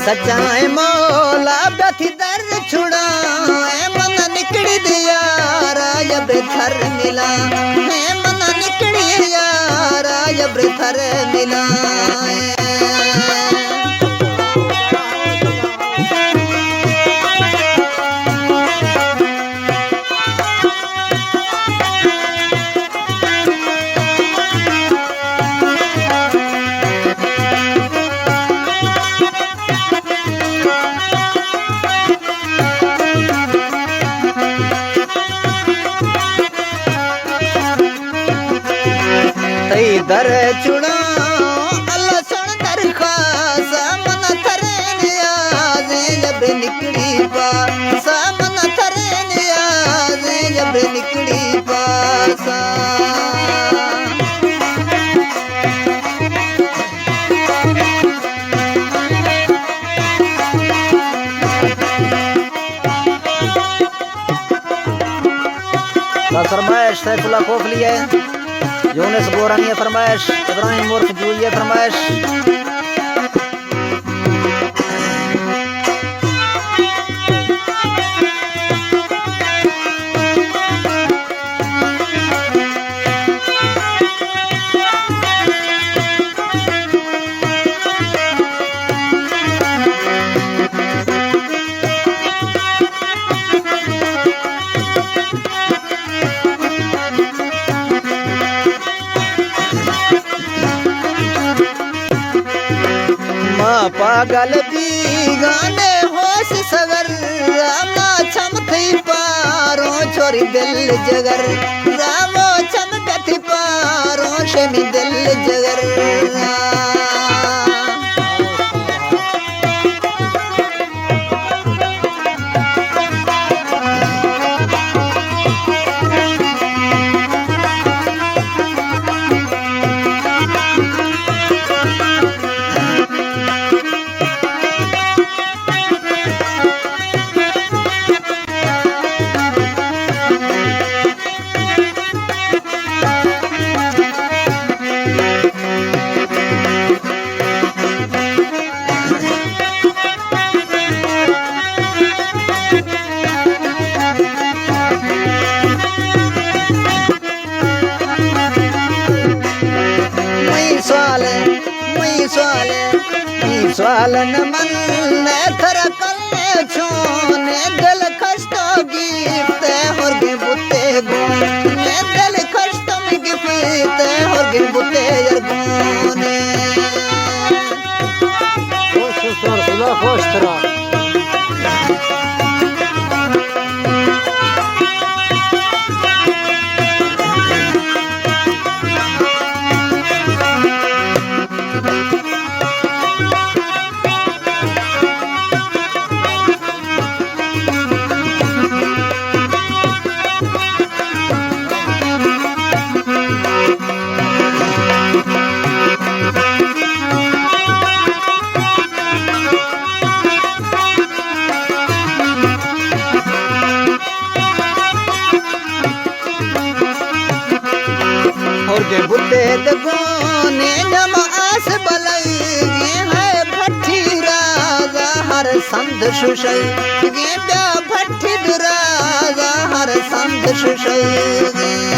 سچائیں مولا بتی در چھڑا، اے من نکڑی دیارا یب تھر ملا، اے من نکڑی یارا یب تھر ملا۔ تئی در چڑاں اللہ سن درخواست، من تھرے نیازیں یب نکڑی پاس، من تھرے نیازیں یب نکڑی پاس۔ دا فرمائش سیف اللہ کوفلی ہے، یونس بورانی ہے فرمائش، ابراہیم عرف جوئی ہے فرمائش۔ ما پاگل بیگانے ہوش سگر، ما چم تئی پاروں چوری دل جگر، راو چم گتی پاروں شمی دل جگر۔ مئی سوال، مئی سوال، مئی سوال نہ من، نہ تھر کل چون دل کش تو گیفتے ہرگیں بوتے گون، دل کش تو گیفتے ہرگیں بوتے یار گون۔ خوش سر، خدا خوش ترا۔ ہرگیں بوتے دگونے نم آس بلگی ہے بھٹی رازا ہر سند ششگی بیا بھٹی درازا ہر سند ششگی۔